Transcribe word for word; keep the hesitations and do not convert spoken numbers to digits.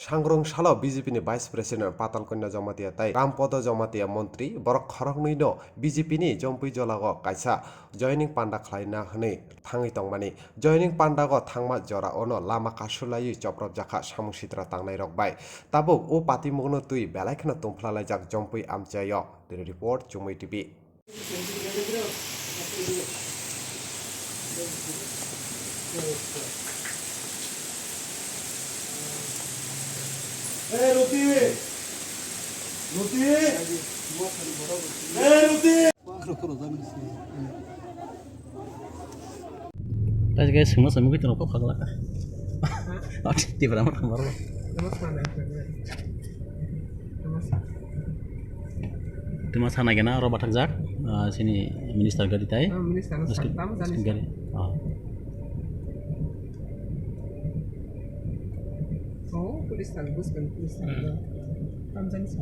Sangrong salo B J P ni Vice President Patal Kanya Jamatia tai Rampodo Jamatia montri borok khoroknwi no B J P ni Jompui Jolago kaisa joining panda khlaina hwnwi thangwi tongmani. Joining pandago thangma jora ono lama kasulaiwi chopropjakha samung sitra tangnai rok bai. Tabuk o patimungno twi belai kheno tungphlalaijak Jompui amchaio. Bureau Report, Chumui T V. Guys, guys, semua semua kita rokok kagak lah. Tipra mah kamar lo. Tuma sana gana oro bathakjak, ah, sini minister gari tai. Oh, minister Meski-, saktam jani meski sa. Gari. Ah. Oh, police tan, bus kan police tan. Tam jani sa.